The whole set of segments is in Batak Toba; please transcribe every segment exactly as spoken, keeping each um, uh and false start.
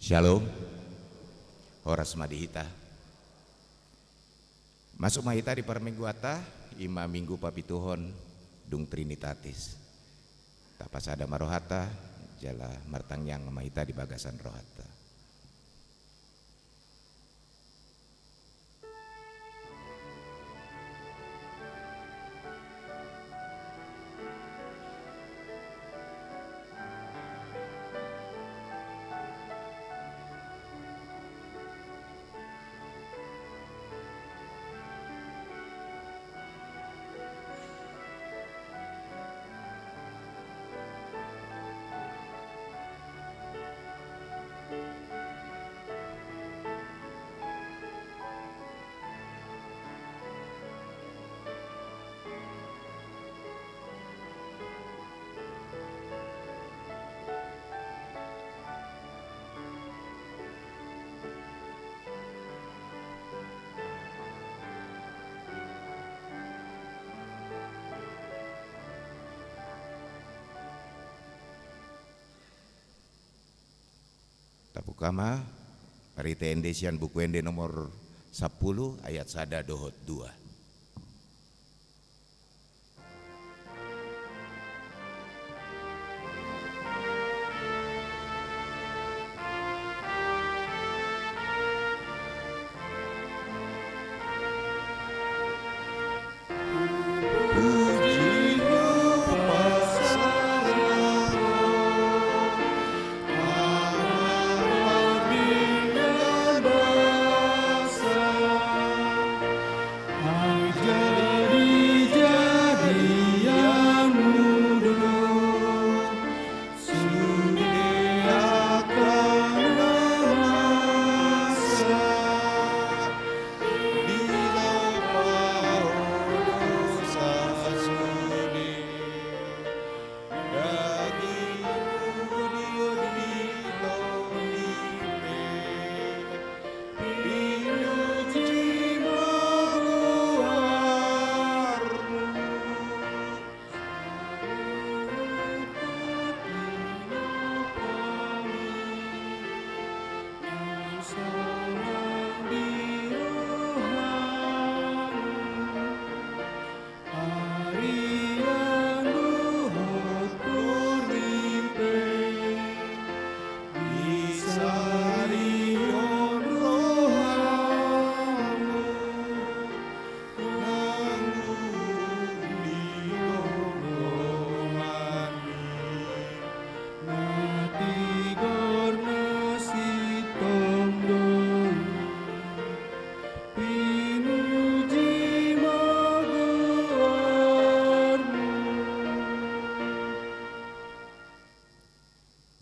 Shalom. Horas ma di hita. Masuk ma hita di parmingguanta, i ma minggu papituhon dung Trinitatis. Tapasada ma rohanta, jala martangiang ma hita di bagasan rohanta. Tabuka ma, marhite ende sian Buku Ende nomor sampulu, ayat sada dohot dua.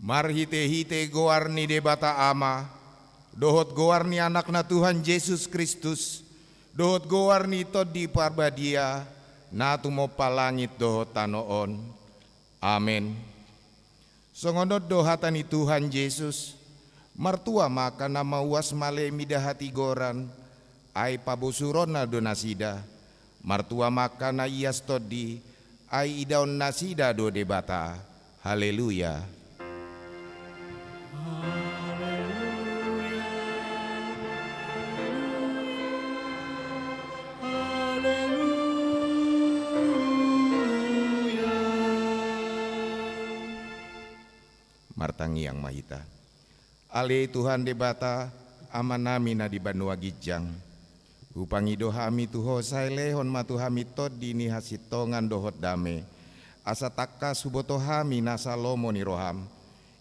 Marhitehite goar ni Debata Ama, dohot goar ni Anakna Tuhan Jesus Kristus, dohot goar ni Tondi Parbadia, na tumompa langit dohot tano on. Amen. Songon on do hata ni Tuhan Jesus: Martua ma angka na mauas male mida hatigoran, ai pabosuronna do nasida. Martua ma angka na ias tondi, ai idaonnasida do Debata. Haleluya. Martangiang ma hita. Ale Tuhan Debata, Amanami na di banua ginjang, hupangido hami tu Ho, sai lehon ma tu hami tondi ni hasintongan dohot dame, asa tangkas huboto hami nasa lomo ni roham,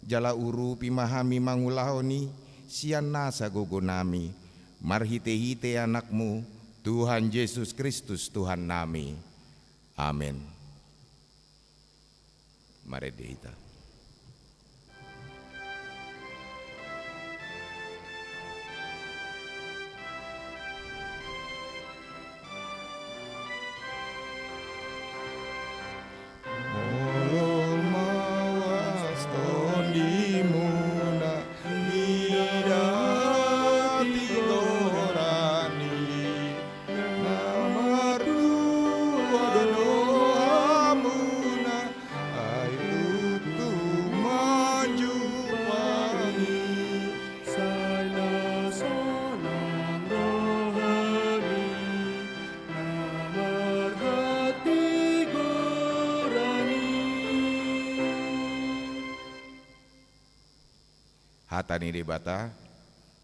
jala urupi ma hami mangulahon i sian nasa gogonami, marhitehite Anakmu, Tuhan Jesus Kristus Tuhannami. Amen. Marende hita. Molo mauas tondimuna, mida hatigoran i, na martua do hamuna, ai tutu Hata ni Debata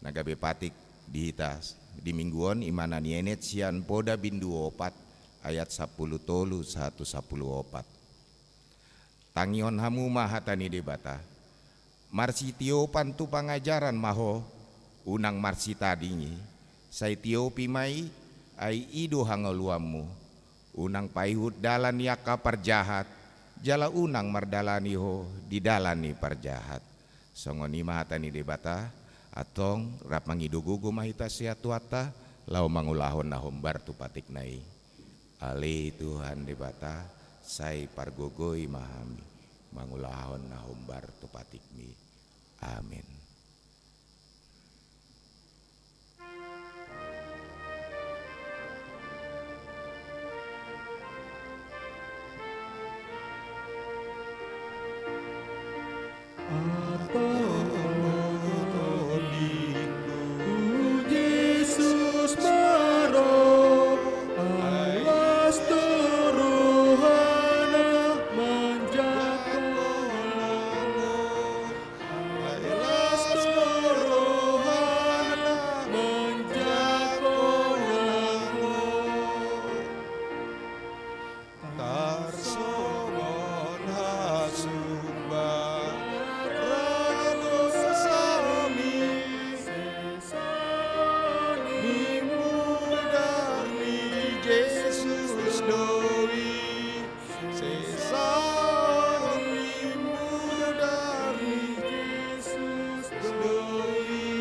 na gabe patik di hita di minggu on, i ma na nienet sian Poda bindu opat ayat sampulu tolu sahat tu sampulu opat. Tangihon hamu ma hata ni Debata. Marsitiopan tu pangajaran ma ho, unang marsitadingi, sai tiopi ma i, ai i do hangoluanmu. Unang paihut dalan ni angka parjahat, jala unang mardalani ho di dalan ni parjahat. Songon i ma hata ni Debata. Antong rap mangido gogo ma hita sian Tuhanta, laho mangulahon na hombar tu patikna i. Ale Tuhan Debata, sai pargogoi ma hami mangulahon na hombar tu patikmi. Amen. Tarsongon hasumbaran hami, sesa ni mudar ni Jesus do i, sesa ni mudar ni Jesus do i.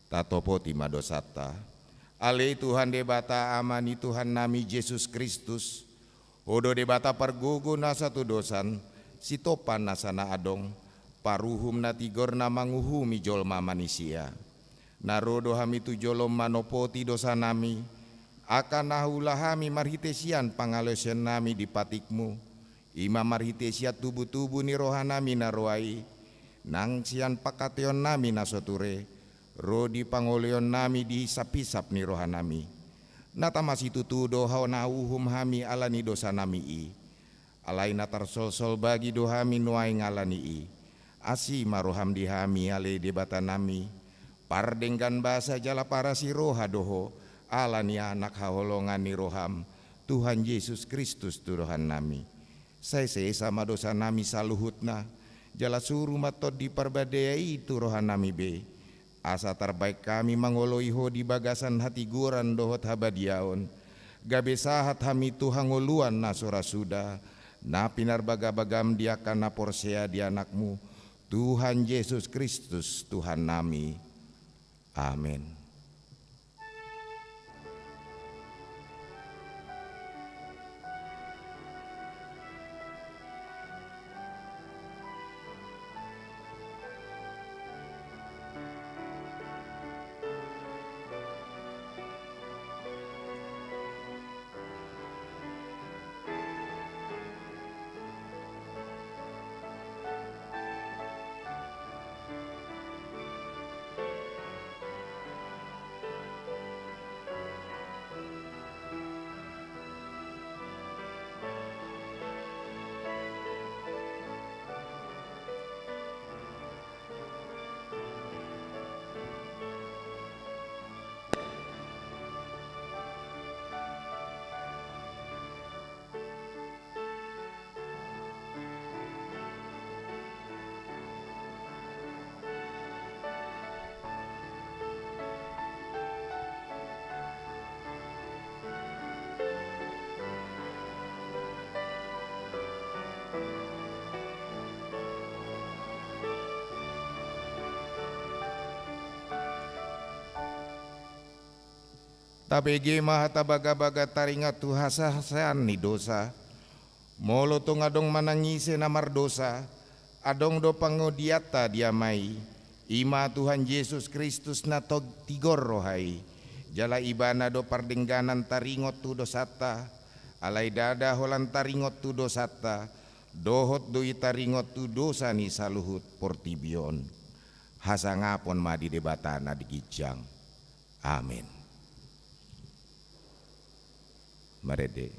Tatopoti ma dosanta. Ale Tuhan Debata, Ama ni Tuhannami Jesus Kristus, Ho do Debata pargogo nasa tu dosan, sitompa nasa na adong, paruhum na tigor na manguhumi jolma manisia. Na ro do hami tu jolom manopoti dosanami, angka na huula hami marhite sian pangalaosionnami di patikmu, i ma marhite sian tubutubu ni rohanami na roa i, nang sian pangkataionnami na so ture, ro di pangoloionnami di hisaphisap ni rohanami. Na tama situtu do Ho na uhum hami ala ni dosanami i. Alai na tarsolsol bagi do hami nuaeng ala ni i. Asi ma roham di hami, ale Debatanami, pardenggan basa jala parasi roha do Ho, ala ni Anak haholongan ni roham, Tuhan Jesus Kristus tu rohanami. Sai sesa ma dosanami saluhutna, jala suru ma Tondi Parbadia i tu rohanami be, asa tarbaen hami mangoloi Ho di bagasan hatigoran dohot habadiaon, gabe sahat hami tu hangoluan na so ra suda, na pinarbagabagam di angka na porsea di Anakmu, Tuhan Jesus Kristus Tuhannami. Amen. Tabege ma hata bagabaga taringot tu hasasaean ni dosa. Molo tung adong manang ise na mardosa, adong do pangodianta di Ama i, i ma Tuhan Jesus Kristus na tog-, tigor roha i. Jala Ibana do pardengganan taringot tu dosanta, alai ndada holan taringot tu dosanta, dohot do i taringot tu dosa ni saluhut portibi on. Hasangapon ma di Debata na di ginjang. Amen. Marende.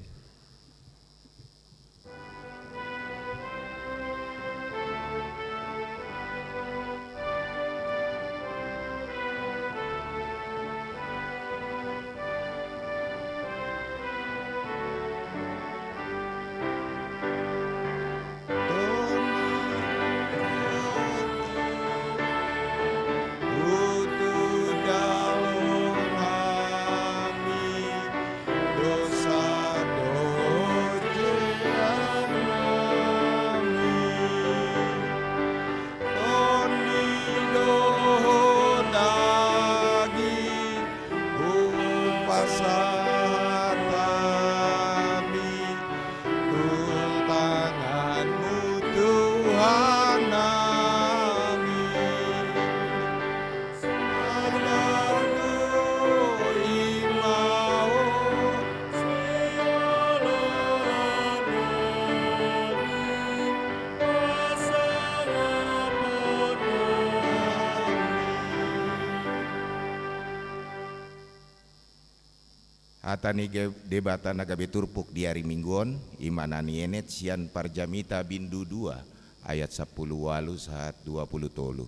Hata ni ge-, Debata na gabe turpuk di ari Minggu on, i ma na nienet sian Parjamita bindu dua ayat sampulu ualu sahat dua pulu tolu.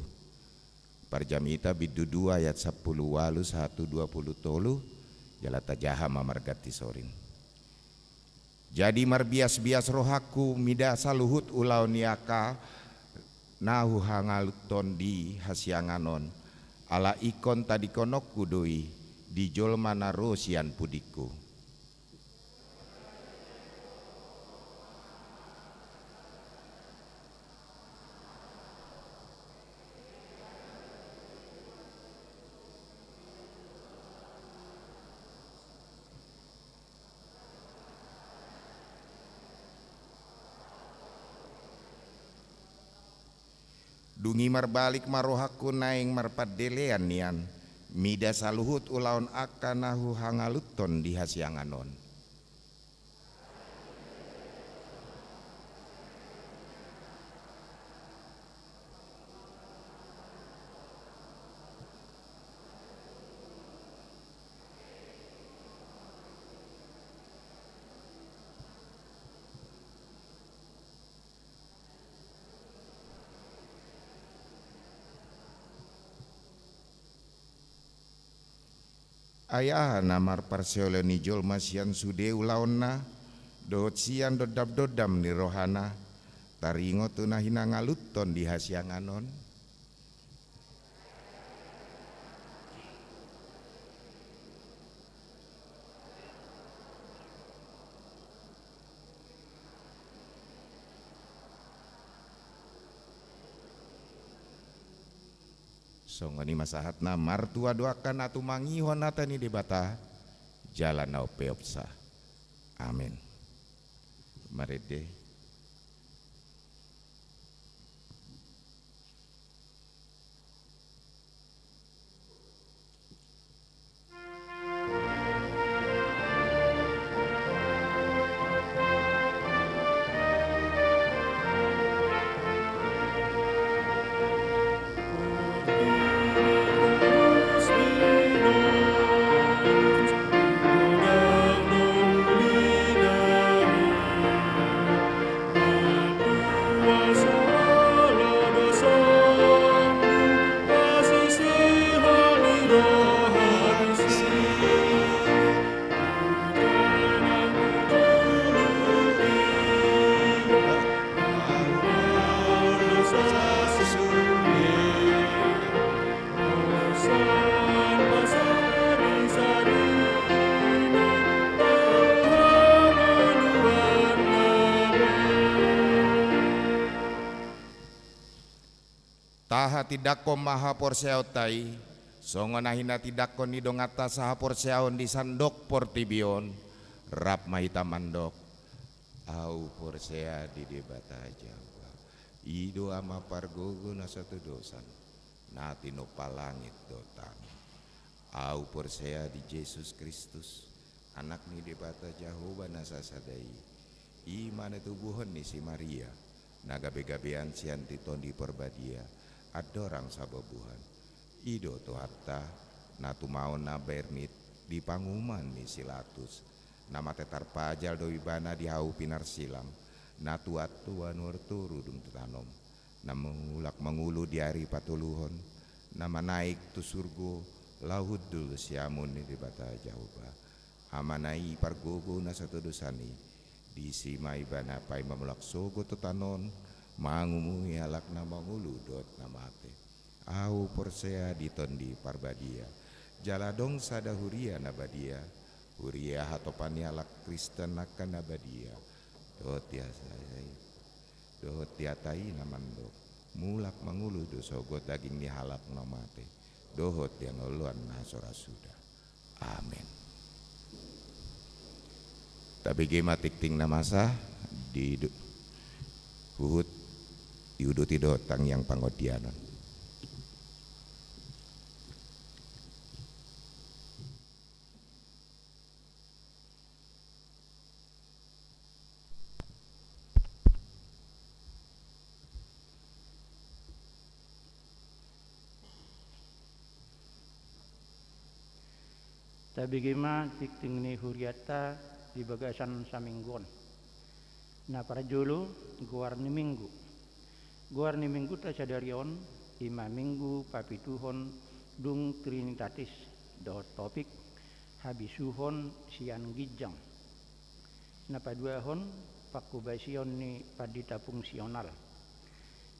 Parjamita bindu dua ayat sampulu ualu sahat tu dua pulu tolu, jala tajaha ma marganti sorin. Jadi marbiasbias rohangku mida saluhut ulaon ni angka na huhangaluthon di hasiangan on, ala ingkon tadingkononku do i di jolma na ro sian pudingku. Dung i marbalik ma rohangku naeng marpandelean nian, mida saluhut ulaon angka na huhangaluthon di hasiangan on. Ai aha na marparsioloi ni jolma sian sude ulaonna, dohot sian dondamdondam ni rohana, taringot tu na hinangaluthon di hasiangan on? Songon i ma sahatna, martua do angka na tumangihon hata ni Debata, jala na umpeopsa. Amen. Marende. Tahatindangkon ma haporseaonta i, songon na hinatindangkon ni donganta sahaporseaon di sandok portibi on, rap ma hita mandok: Ahu porsea di Debata Jahowa, i do Ama pargogo na satudosan, na tinompa langit dohot tano. Ahu porsea di Jesus Kristus, Anak ni Debata Jahowa na sasada i, i ma na tubuhon ni si Maria, na gabegabean sian Tondi Parbadia, andorang sabuabuahan. I do Tuhanta, na tumaon na bermit di panguhuman ni si Latus, na mate tarpajal do Ibana di hau pinarsilang, na tuat tu banua toru dung tatanom, na mulak mangolu di ari patoluhon, na manaek tu surgo, laho hundul siamun ni Debata Jahowa, Amana i pargogo na satudosan i. Disi ma Ibana paima mulak sogot tu tano on, mangumui halak na mangolu dohot na mate. Ahu porsea di Tondi Parbadia, jala adong sada huria na badia, huria hatopan ni halak Kristen angka na badia, dohot di hasa-, dohot di hata i na mandok: Mulak mangolu do sogot daging ni halak na mate, dohot di hangoluan na so ra suda. Amen. Tabege ma tingting na masa di du-, huhut diuduti dohot tangiang pangondianan. Tabege ma tingting ni hurianta di bagasan saminggu on. Na parjolo, goar ni minggu. Goar ni minggunta sadari on, i ma minggu papituhon dung Trinitatis, dohot topik habisuhon sian ginjang. Na paduahon, pangkobasion ni pandita fungsional.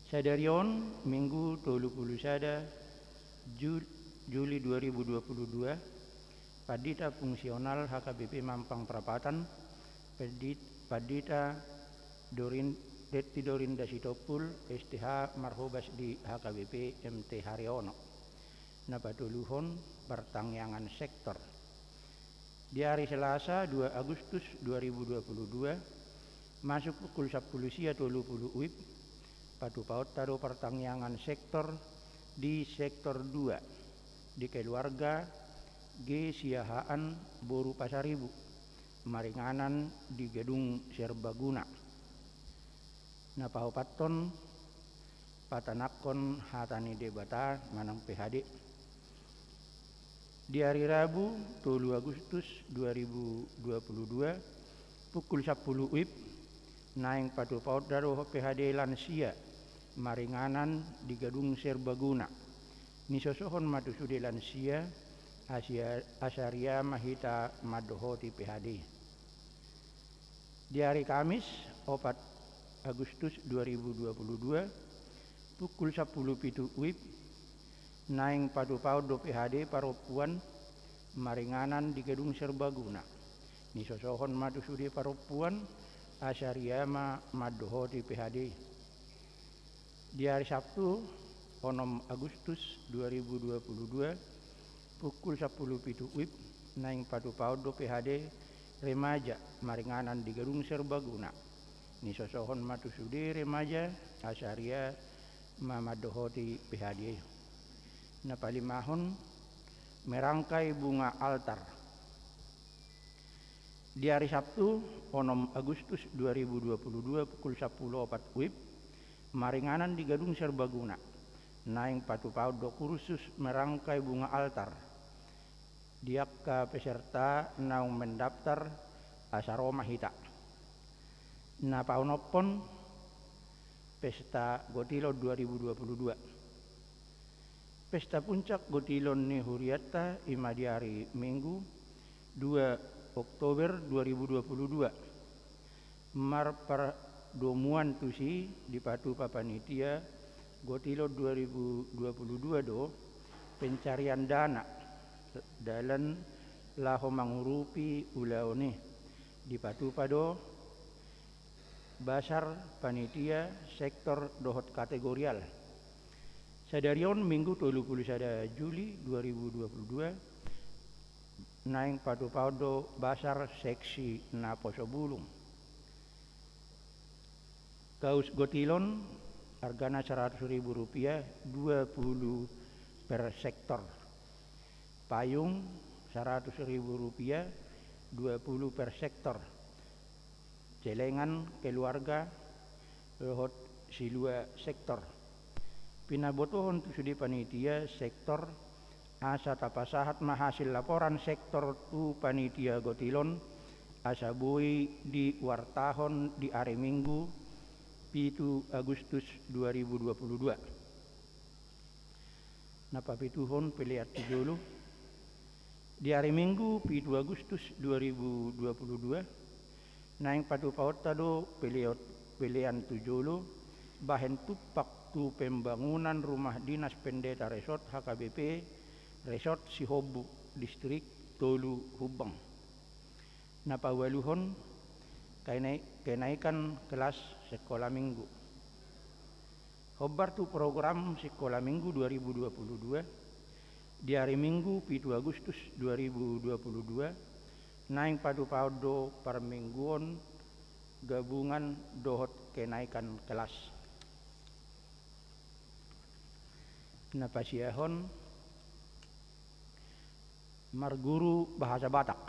Sadari on, Minggu tolu pulu sada Ju-, Juli dua ribu dua pulu dua, pandita fungsional H K B P Mampang Prapatan, pandit-, pandita Dorin-, Detti Dorinda Sitompul, S T H, marhobas di H K B P M T Haryono. Na patoluhon, partangiangan sektor. Di ari Selasa, dua Agustus dua ribu dua pulu dua, masuk pukul sampulu sia tolu pulu WIB, patupaonta do partangiangan sektor di sektor dua, di keluarga G Siahaan boru Pasaribu, maringanan di gedung serbaguna. Na paopathon, patanakhon hata ni Debata manang P H D. Di ari Rabu, tolu Agustus dua ribu dua pulu dua, pukul sampulu WIB, naeng patupaonta dohot P H D lansia, maringanan di gedung serbaguna. Nisosohon ma tu sude lansia, asia-, asa ria ma hita mandohoti P H D. Di ari Kamis, opat Agustus dua ribu dua pulu dua, pukul sampulu pitu WIB, naeng patupaon do P H D parompuan maringanan di gedung serbaguna. Nisosohon ma tu sude parompuan, asa ria ma mandohoti P H D. Di ari Sabtu, onom Agustus dua ribu dua pulu dua, pukul sampulu pitu WIB, naeng patupaon do P H D remaja maringanan di gedung serbaguna. Nisosohon ma tu sude remaja, asa ria ma mandohoti P H D. Na palimahon, merangkai bunga altar. Di ari Sabtu, onom Agustus dua ribu dua pulu dua, pukul sampulu opat WIB, maringanan di gedung serbaguna, naeng patupaon do kursus merangkai bunga altar. Di angka peserta naung mendaftar, asa ro ma hita. Na paonomhon, pesta Gotilon dua ribu dua pulu dua. Pesta puncak Gotilon ni hurianta i ma di ari Minggu, dua Oktober dua ribu dua pulu dua. Marpardomuan tusi dipatupa panitia Gotilon dua ribu dua pulu dua do pencarian dana, dalan laho mangurupi ulaon i. Dipatupa do basar panitia, sektor dohot kategorial. Sadari on Minggu tolu pulu sada Juli dua ribu dua pulu dua, naeng patupaon do basar seksi naposo bulung. Kaus Gotilon, argana saratus ribu rupiah, dua pulu per sektor. Payung, saratus ribu rupiah, dua pulu per sektor. Celengan keluarga dohot silua sektor. Pinabotohon tu sude panitia sektor, asa tapasahat ma hasil laporan sektor tu panitia Gotilon, asa boi diwartahon di ari Minggu, pitu Agustus dua ribu dua pulu dua. Na papituhon, pelean tu jolo. Di ari Minggu, pitu Agustus dua ribu dua pulu dua, naeng patupaonta do peleot-, pelean tu jolo, bahen tumpak tu pembangunan rumah dinas pendeta resort H K B P Resort Sihombu, Distrik Tolu Humbang. Na paualuhon, kenai-, kenaikan kelas sekolah minggu. Hombar tu program sekolah minggu dua ribu dua pulu dua, di ari Minggu, pitu Agustus dua ribu dua pulu dua, naeng patupaon do parmingguon gabungan dohot kenaikan kelas. Na pasiahon, marguru bahasa Batak.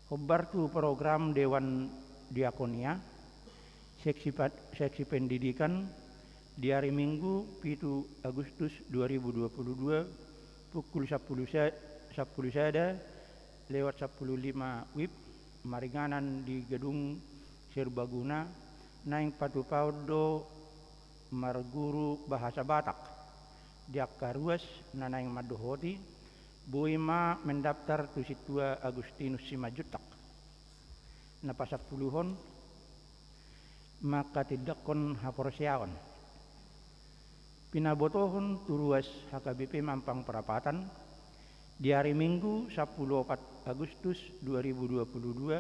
Hombar tu program Dewan Diakonia, seksi pa-, seksi pendidikan, di ari Minggu, pitu Agustus dua ribu dua pulu dua, pukul sampulu sa-, sampulu sada lewat sampulu lima WIB maringanan di gedung serbaguna, naeng patupahon do marguru bahasa Batak di angka ruas na naeng mandohoti, boi ma mendaftar tu Sintua Agustinus Simanjuntak. Na pasampuluhon, mangkatindangkon haporseaon. Pinabotohon tu ruas HKBP Mampang Prapatan di ari Minggu sampulu opat Agustus dua ribu dua puluh dua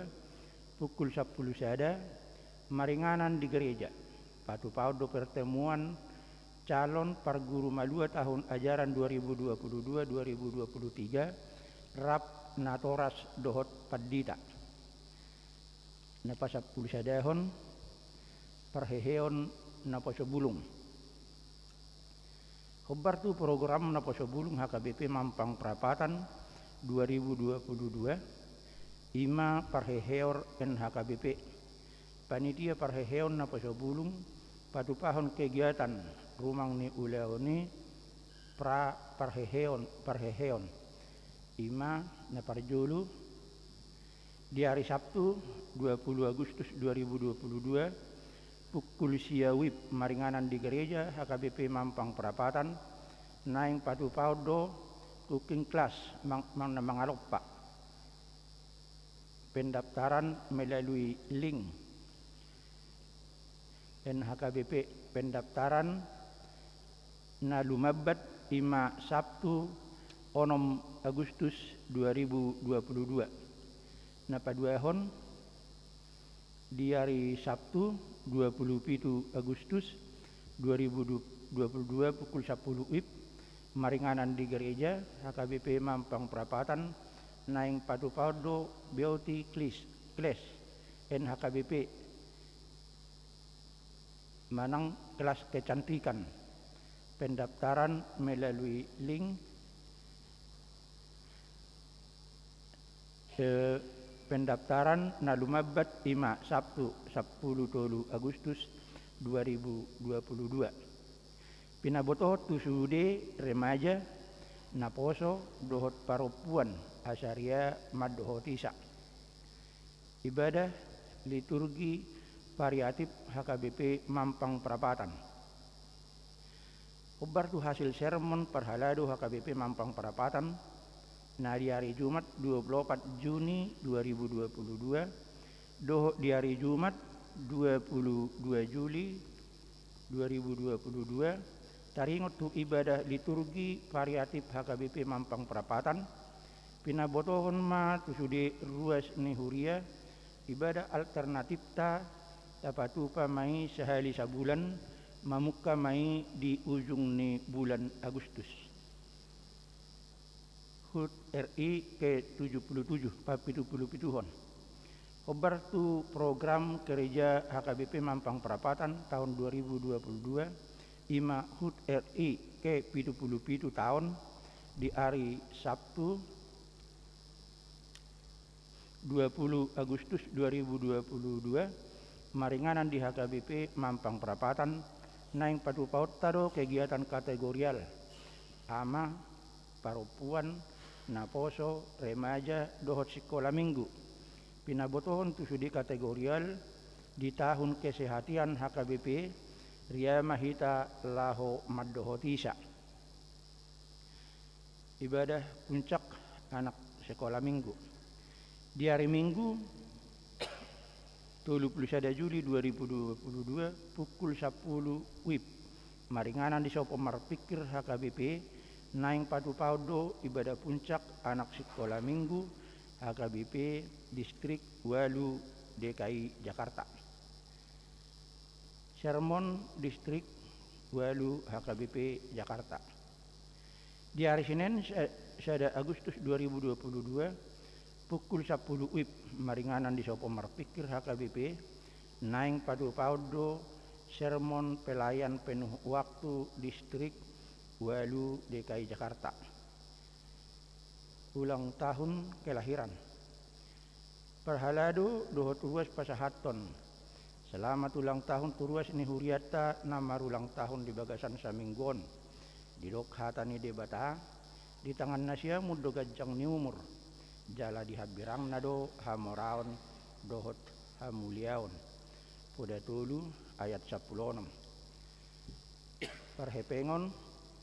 pukul sampulu sada maringanan di gereja, patupahon do pertemuan calon parguru malua tahun ajaran dua ribu dua puluh dua dua ribu dua puluh tiga rap natoras dohot pandita. Na pasampulu sadahon, parheheon naposo bulung. Hombar tu program naposo bulung HKBP Mampang Prapatan dua ribu dua puluh dua, i ma parheheon HKBP. Panitia parheheon naposo bulung patupahon kegiatan rumang ni ulaon i pra parheheon, parheheon. I ma na parjolo, di ari Sabtu dua puluh Agustus dua ribu dua puluh dua, pukul sia WIB maringanan di gereja HKBP Mampang Prapatan, naeng patupahon do cooking class mang-, mang-, na mangalompa. Pendaftaran melalui link. N H K B P, pendaftaran na lumambat i ma Sabtu onom Agustus dua ribu dua puluh dua. Na paduahon, di ari Sabtu dua puluh pitu Agustus dua ribu dua puluh dua pukul sampulu WIB, maringanan di gereja H K B P Mampang Prapatan, naeng patupahon do beauty class, class, N H K B P, manang kelas kecantikan. Pendaftaran melalui link. Eh, pendaftaran na lumambat i ma Sabtu sampulu tolu Agustus dua ribu dua puluh dua. Pinabotohon tu sude remaja, naposo dohot parompuan asa ria mandohotisa. Ibadah liturgi variatif H K B P Mampang Prapatan. Hombar tu hasil sermon parhalado H K B P Mampang Prapatan, na di ari Jumat dua puluh opat Juni dua ribu dua puluh dua, dohot di ari Jumat dua puluh dua Juli dua ribu dua puluh dua, taringot tu ibadah liturgi variatif H K B P Mampang Prapatan, pinabotohon ma tu sude ruas ni huria, ibadah alternatifta tapatupa ma i sahali sabulan, mamungka ma i di ujung ni bulan Agustus. HUT R I ke tujuh puluh tujuh, papitupulupituhon. Hombar tu program kerja H K B P Mampang Prapatan tahun dua ribu dua puluh dua, i ma HUT R I ke pitu puluh pitu taon, di ari Sabtu dua puluh Agustus dua ribu dua puluh dua, maringanan di H K B P Mampang Prapatan, naeng patupahonta do kegiatan kategorial, ama, parompuan, naposo, remaja, dohot sikola minggu. Pinabotohon tu sude kategorial, di tahun kesehatian H K B P, ria ma hita laho mandohotisa. Ibadah puncak anak sekolah minggu. Di ari Minggu, tolu puluh sada Juli dua ribu dua puluh dua, pukul sampulu WIB, maringanan di Sopo Marpikir H K B P, naeng patupahon do ibadah puncak anak sekolah minggu H K B P Distrik ualu D K I Jakarta. Sermon Distrik ualu H K B P Jakarta. Di ari Senen, sa-, sada Agustus dua ribu dua puluh dua, pukul sampulu WIB, maringanan di Sopo Marpikir H K B P, naeng patupahon do sermon pelayan penuh waktu Distrik ualu D K I Jakarta. Ulang tahun kelahiran. Parhalado dohot ruas pasahathon selamat ulang tahun tu ruas ni hurianta na marulang tahun di bagasan saminggu on. Didok hata ni Debata, Di tangan na siamun do ganjang ni umur, jala di hambirangna do hamoraon dohot hamuliaon. Poda tolu ayat sampulu onom. Parhepengon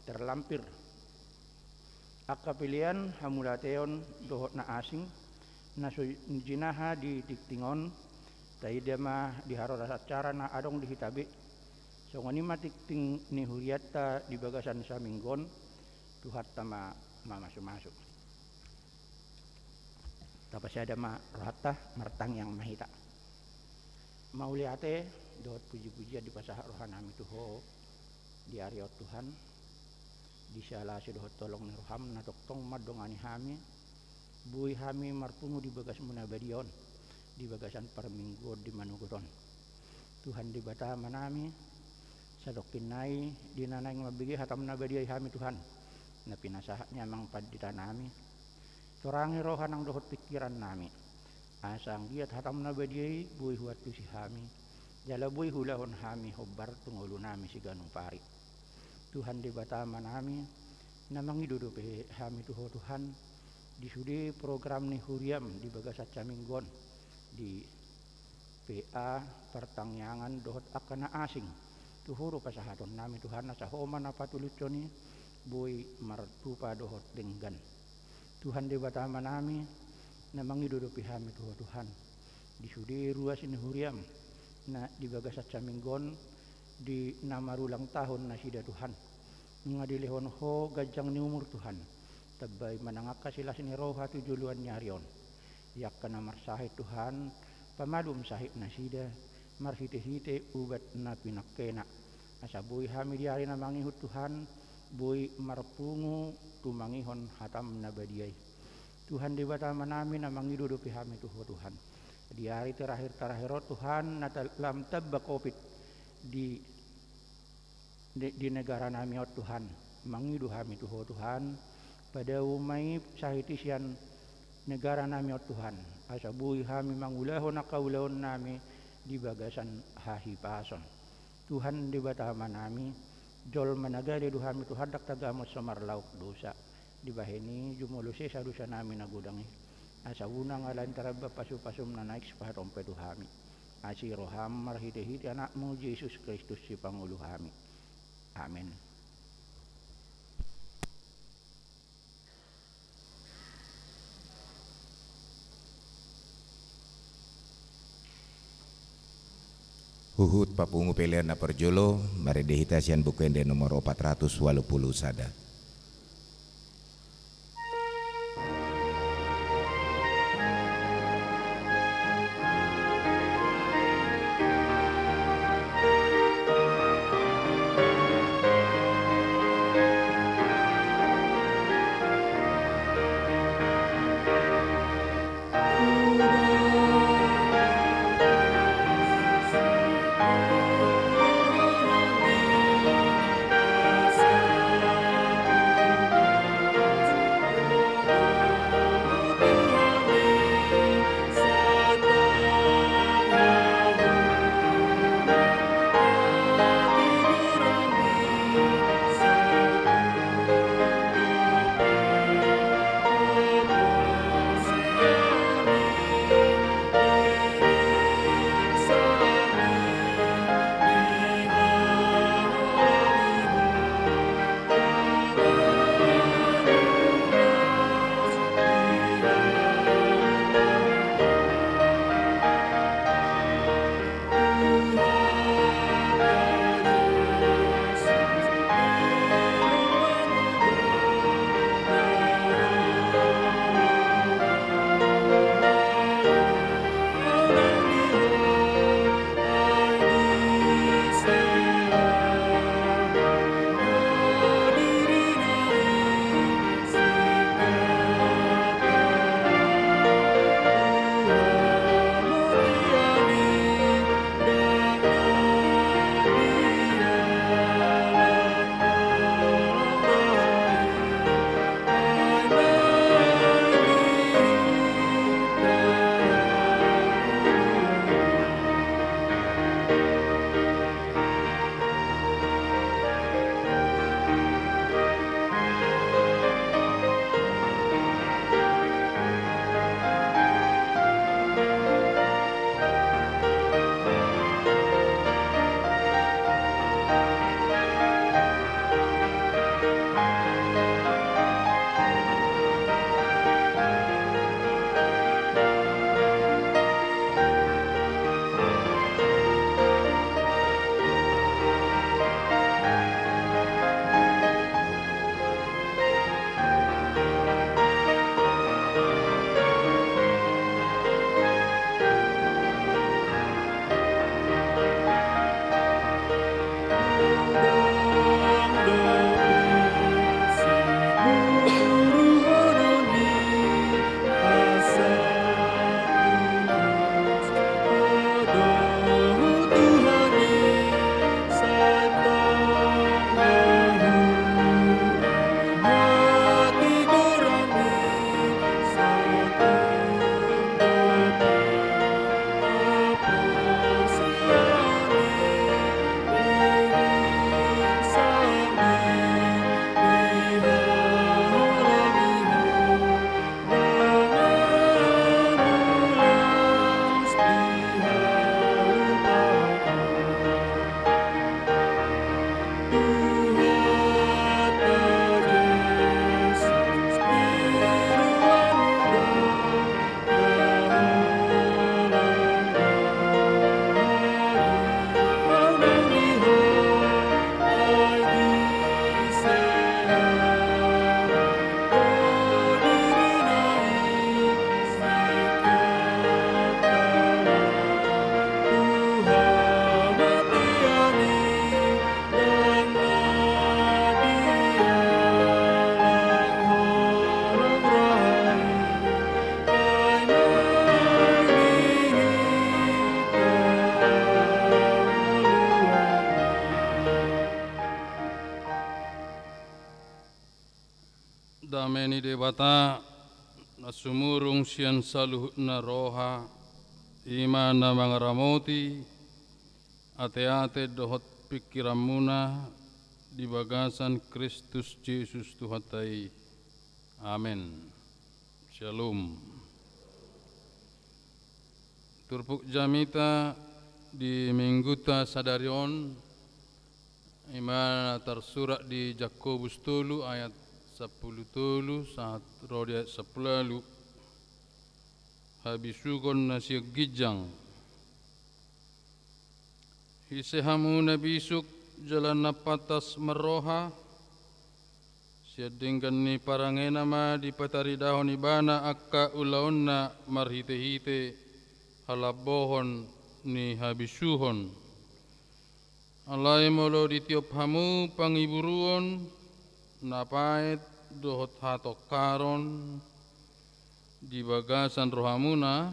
terlampir. Angka pelean, hamauliateon dohot na asing, na so jinaha di tingting on, taida ma di haroroan acara na adong di hita be. Songon i ma tingting ni hurianta di bagasan saminggu on, Tuhanta ma mamasumasu. Tapasada ma rohanta, martangiang ma hita. Mauliate dohot pujipujian dipasahat rohanami tu Ho di ari on Tuhan, di siala asi dohot holong ni roham na tongtong mandongani hami, boi hami marpungu di bagasmu na badia on, di bagasan parmingguon di manogot on. Tuhan Debata Amanami, sadongkin nai di na naeng mambege hatam na badia i hami Tuhan, na pinasahat ni amang panditanami, torangi roha nang dohot pingkirannami, asa anggiat hatam na badia i boi huantusi hami, jala boi huulahon hami hombar tu ngolunami siganup ari. Tuhan Debata Amanami, na mangido dope hami tu Ho Tuhan, di sude program ni huriam di bagasan saminggu on, di P A, partangiangan dohot angka na asing. Tu Ho do pasahatonnami Tuhan, asa Ho ma na patulushon i boi martupa dohot denggan. Tuhan Debata Amanami, na mangido dope hami tu Ho Tuhan, di sude ruas ni huriam na di bagasan saminggu on, di na marulang tahun nasida Tuhan, nunga dilehon Ho ganjang ni umur Tuhan, tambai ma nang angka silas ni roha tu joloan ni ari on. Di angka na marsahit Tuhan, pamalum sahit nasida, marhitehite ubat na pinangkena, asa boi hami di ari na mangihut Tuhan, boi marpungu tumangihon hatam na badia i. Tuhan Debata Amanami, na mangido dope hami tu Ho Tuhan, di ari terakhir-terakhir on Tuhan, na ta-, lam tamba covid di di, di negaranami on Tuhan, mangido hami tu Ho Tuhan, padao ma i sahit i sian negaranami on Tuhan, asa boi hami mangulahon angka ulaonnami di bagasan hahipason. Tuhan Debata Amanami, jolma na gale do hami Tuhan, ndang tagamon so marlaok dosa. Dibahen i jumolo sesa dosanami na godang i, asa unang alani taramba pasupasum na naeng sipasahaton pe tu hami. Asi roham marhitehite Anakmu Jesus Kristus Sipangolu hami. Amen. Huhut papungu pelean na parjolo, marende hita sian Buku Ende nomor opat ratus walu pulu sada. Dame ni Debata na sumurung sian saluhutna roha, i ma na mangaramoti ateate dohot pingkiranmuna di bagasan Kristus Jesus Tuhanta i. Amen. Syalom. Turpuk jamita di mingguta sadari on, i ma na tarsurat di Jakobus tolu ayat sampulu tolu sahat ro di ayat sampulu ualu. Habisuhon na sian ginjang. Ise hamu na bisuk jala na pantas marroha? Sian denggan ni parangena ma dipataridahon ibana angka ulaonna marhitehite halambohon ni habisuhon. Alai molo ditiop hamu pangiburuon na paet dohot hatongkaron di bagasan rohamuna,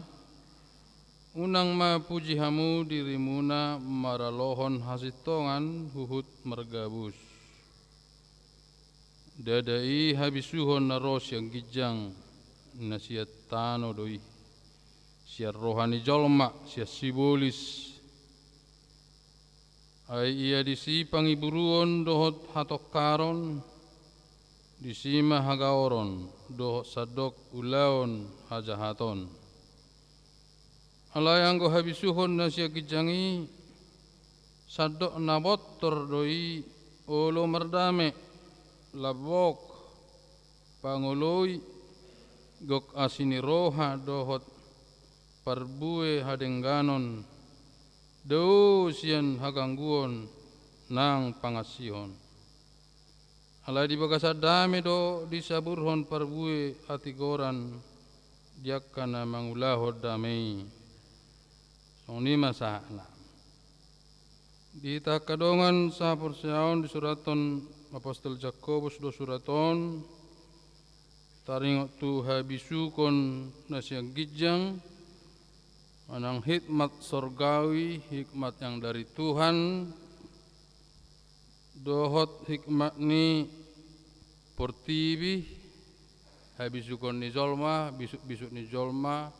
unang ma puji hamu dirimuna maralohon hasintongan huhut margabus. Ndada i habisuhon na ro sian ginjang, na sian tano do i, sian roha ni jolma, sian sibolis. Ai ia disi pangiburuon dohot hatongkaron, disi ma hagaoron dohot sandok ulaon hajahaton. Alai anggo habisuhon na sian ginjang i, sandok na bontor do i olo mardame, lambok, pangoloi, gok asi ni roha dohot parbue hadengganon, dao sian hagangguon nang pangansihon. Alai di bagasan dame do disaburhon parbue hatigoran di angka na mangulahon dame i. Songon i ma sahatna. Di hita angka dongan sahaporseaon, disurathon apostel Jakobus do surat on, taringot tu habisuhon na sian ginjang, manang hikmat sorgawi, hikmat yang dari Tuhan, dohot hikmat ni portibi, habisuhon ni jolma, bisukbisuk ni jolma,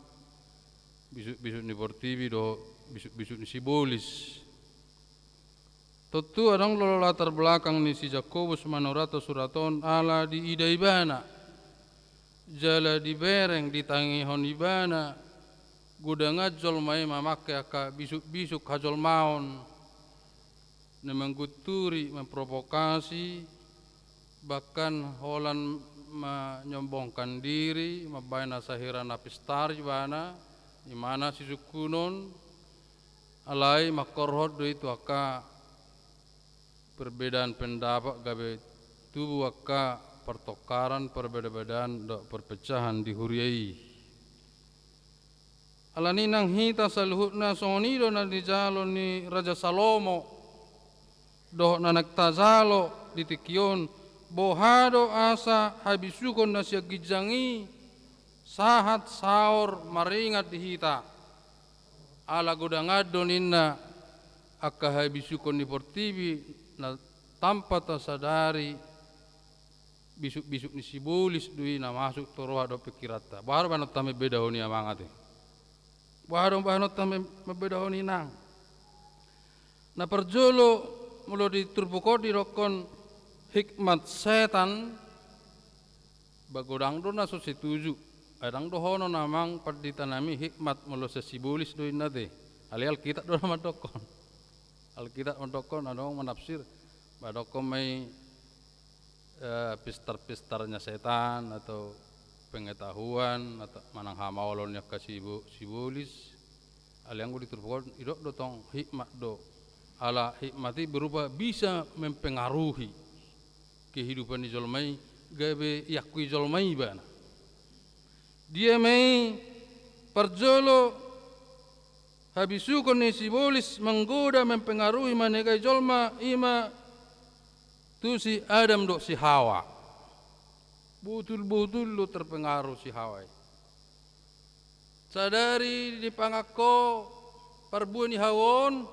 bisukbisuk ni portibi dohot bisukbisuk ni sibolis. Tontu adong do latar belakang ni si Jakobus manurathon surat on ala diida ibana, jala dibereng, ditangihon ibana godang jolma i mamangke angka bisukbisuk hajolmaon na manggunturi, memprovokasi, bahkan holan menyombongkan diri, mambahen asa hira na pistar ibana, i ma na sisungkunon, alai mangkorhon do i tu angka perbedaan pendapat gabe tubu angka pertengkaran, perbedaan dohot perpecahan di huria i. Alani nang hita saluhutna songon i do na nijalo ni Raja Salomo, dohot na naeng tajalo di tingki on, boha do asa habisuhon na sian ginjang i sahat saor maringan di hita. Ala godang do ninna angka habisuhon ni portibi na tanpa tasadari bisukbisuk ni sibolis do i na masuk tu roha dohot pingkiranta. Boha do bahenonta mambedahon i amang ate? Boha do bahenonta mem-, mambedahon i nang? Na parjolo, molo di turpuk on didokkon hikmat setan, ba godang do na so setuju. Ai ndang dohonon amang pandita nami hikmat molo sian sibolis do inna te. Alai Alkitab do na mandokkon. Alkitab mandokkon, adong manafsir, mandokkon ma i, eh, pistar-pistarnya setan atau pengetahuan atau manang hamaolon ni angka sibo-, sibolis. Alai anggo di turpuk on didok do tong hikmat do. Ala hikmat i berupa bisa mempengaruhi kehidupan ni jolma i, gabe iakui jolma i ibana. Dia ma i? Parjolo, habisuhon ni sibolis manggoda, mempengaruhi, manegai jolma, i ma tu si Adam dohot si Hawa. Botul-botul do terpengaruh si Hawa i. Sadari dipangan ho parbue ni hau on,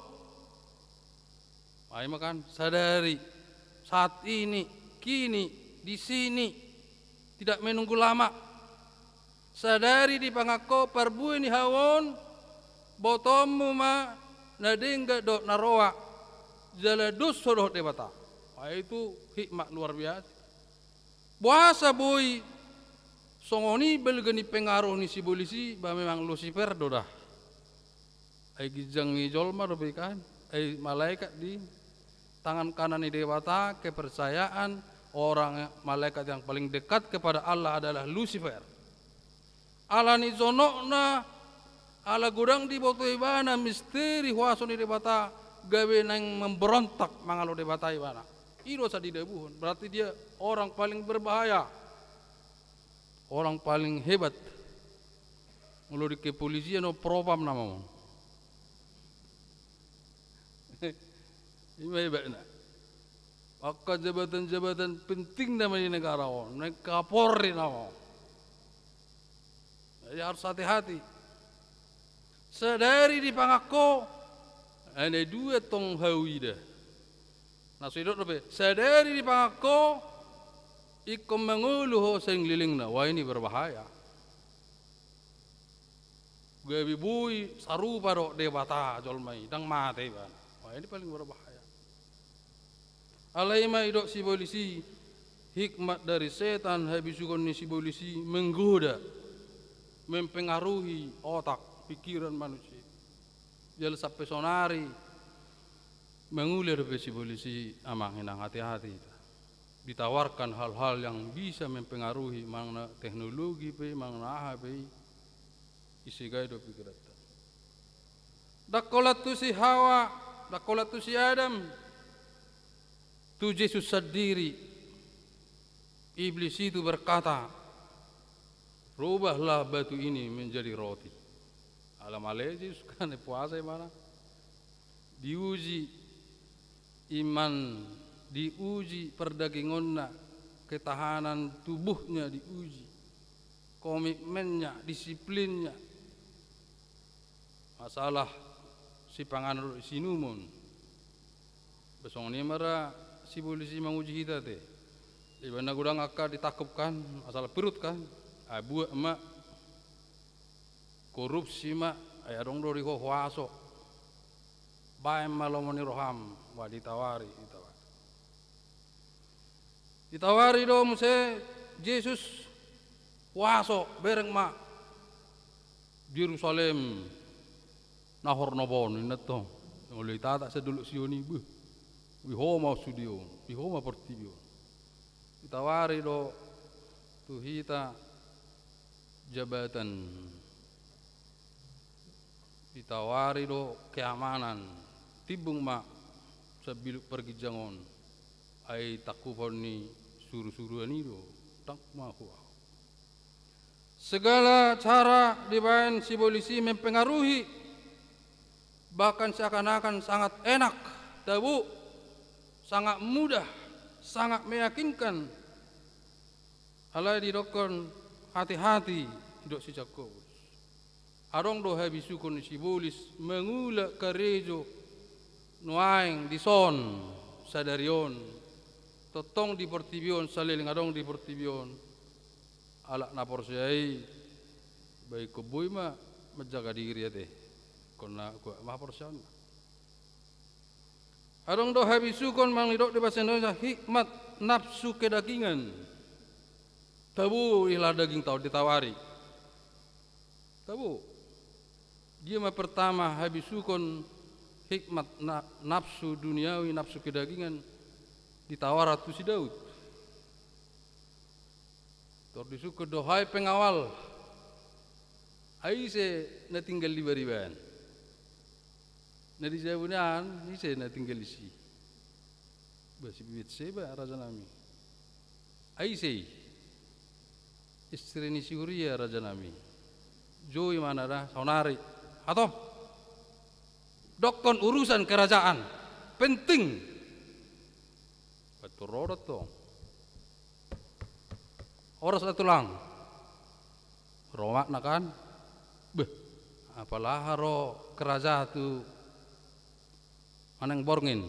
ai ma kan, sadari, saat ini, kini, di sini. Tidak menunggu lama. Sadari dipangan ho parbue ni hau on, botoonmu ma na denggan dohot na roa, jala dos ho dohot Debata. Wah, itu hikmat luar biasa. Boasa boi songon i balga ni pengaruh ni sibolis i? Ba memang Lusifer do da. Ai ginjang ni jolma dope i kan, ai malaikat di tangan kanan ni Debata, kepercayaan orang, malaikat yang paling dekat kepada Allah adalah Lusifer. Ala ni jonokna, ala godang diboto ibana misteri huaso ni Debata, gabe naeng memberontak mangalo Debata ibana. I do asa didabuhon, berarti dia orang paling berbahaya, orang paling hebat. Molo di kepolisian do propam nama on. I ma hebatna. Angka jabatan-jabatan penting nama di negara on, naeng Kapolri nama on. Jadi harus hati-hati. Sadari dipangan ho, ai na dua tong hau i da. Na so didok dope, sadari dipangan ho, ingkon mangolu ho saleleng lelengna. Wah, ini berbahaya. Gabe boi sarupa dohot Debata jolma i, ndang mate ibana. Wah, ini paling berbahaya. Alai ma didok sibolis i, hikmat dari setan, habisuhon ni sibolis i menggoda, mempengaruhi otak, pikiran manusia. Jala sampe sonari mangula dope sibolis i, amang inang, hati-hati hita. Ditawarkan hal-hal yang bisa mempengaruhi, manang na teknologi pe, manang na aha pe i, ise gabe do pikiranta. Ndang holan tu si Hawa, ndang holan tu si Adam, tu Jesus sandiri, Iblis itu berkata, "Rubahlah batu ini menjadi roti." Ala male Jesus kan puasa ibana. Diuji iman, diuji perdagingonna, ketahanan tubuhnya diuji, komitmennya, disiplinnya. Masalah sipanganon dohot sinumon. Ba songon i ma ra sibolis i manguji hita te. Ibana godang angka ditangkup kan, masalah perut kan. Ai buat ma, korupsi ma, ai adong do di ho huaso. Baen ma lomo ni roham, wah, ditawari, ditawari. Ditawari do muse Jesus huaso, bereng ma. Jerusalem na hornobon, inna tong. Molo ditata sian Dolok Sion i, beh. Di ho ma sude on, di ho ma portibi on. Ditawari do tu hita jabatan. Ditawari do keamanan. Timbung ma sambiluk parginjang on. Ai tangkupon ni suru-suruan i do. Tangkup ma ho. Segala cara dibaen sibolis i mempengaruhi, bahkan seakan-akan sangat enak, tabo, sangat mudah, sangat meyakinkan. Alai didokkon hati-hati, didok si Jakobus. Adong do habisuhon ni sibolis mangula karejo nuaeng dison sadari on. Tongtong di portibi on, saleleng adong di portibi on. Halak na porsea i, ba ingkon boi ma manjaga diri ate. Ingkon na kuat ma haporseaonna. Adong do habisuhon, manang didok di bahasa Indonesia, hikmat nafsu kedagingan. Tabo, ilah dagingta on ditawari. Tabo. Dia ma pertama habisuhon hikmat na-, nafsu duniawi, nafsu kedagingan, ditawari tu si Daud. Tor disungkun do, hai pengawal, ai ise na tinggal di bariba an? Na di jabu ni an, ise na tinggal disi? Ba si Betseba, rajanami. Ai ise i? Istri ni si Uria, rajanami. Jou imana da, saonari. Hatop. Dokkon urusan kerajaan. Penting. Ba tu ro do tong. Horas da tulang. Ro ma na kan. Beh, apala aha ro kerajaan tu manang borngin.